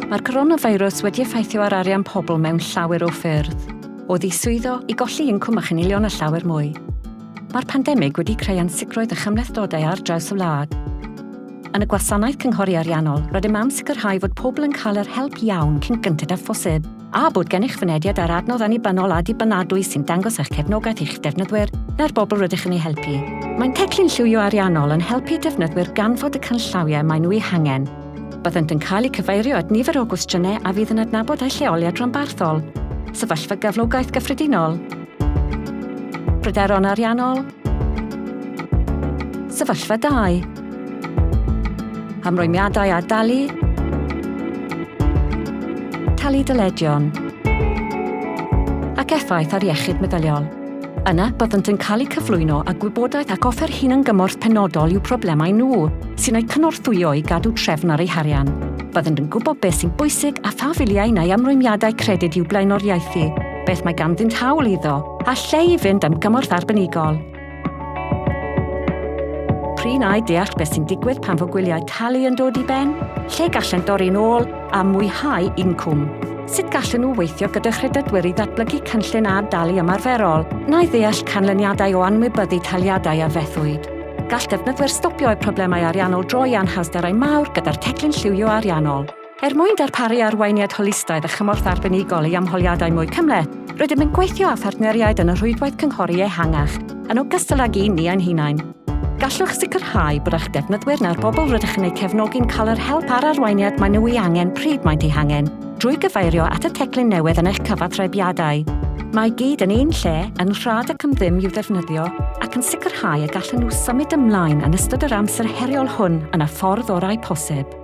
Mae'r coronafeirws wedi effeithio ar arian pobl mewn llawer o ffyrdd, o ddiswyddo i golli incwm a chynilion a llawer mwy. Mae'r pandemig wedi creu ansicrwydd a chymhlethdodau ar draws y wlad. Yn y gwasanaeth cynghori ariannol, rydym am sicrhau fod pobl yn cael yr help iawn cyn gynted â phosib, a bod gennych fynediad ar adnodd annibynnol a dibynadwy sy'n dangos eich cefnogaeth i'ch defnyddwyr na'r bobl rydych yn eu helpu. Mae'n teclyn llywio ariannol yn helpu defnyddwyr ganfod y canllawiau maen nhw eu hangen. Byddant yn cael eu cyfeirio at nifer o gwestiynau a fydd yn adnabod eu lleoliad rhanbarthol, sefyllfa gyflogaeth gyffredinol, pryderon ariannol, sefyllfa dai, Ymrwymiadau ad-dalu, talu dyledion, ac effaith ar iechyd meddyliol. Yna, byddant yn cael eu cyflwyno â gwybodaeth ac offer hunangymorth penodol i'w problemau nhw, sy'n eu cynorthwyo i gadw trefn ar eu harian. Byddant yn gwybod beth sy'n bwysig a pha filiau neu ymrwymiadau credyd i'w blaenoriaethu, beth mae ganddynt hawl iddo, a lle i fynd am gymorth arbenigol. Prin ai deall beth sy'n digwydd pan fo gwyliau talu yn dod i ben? Lle gallent dorri'n ôl a mwyhau incwm? Sut gallen nhw weithio gyda chredydwyr i ddatblygu cynllun ad-dalu ymarferol, neu ddeall canlyniadau o anwybyddu taliadau a fethwyd? Gall defnyddwyr stopio eu problemau ariannol droi i anhawsterau mawr gyda'r teclyn lliwio ariannol. Er mwyn darparu arweiniad holistaidd a chymorth arbenigol i ymholiadau mwy cymhleth, rydym yn gweithio â phartneriaid yn y rhwydwaith cynghori ehangach, yn ogystal ag un ni ein hunain. Gallwch sicrhau bod eich defnyddwyr na'r bobl rydych yn eu cefnogi'n cael yr help a'r arweiniad maen nhw ei angen pryd maent eu hangen, drwy gyfeirio at y teclyn newydd yn eich cyfathrebiadau. Mae i gyd yn un lle, yn rhad ac am ddim i'w ddefnyddio, ac yn sicrhau y gallan nhw symud ymlaen yn ystod yr amser heriol hwn yn y ffordd orau posib.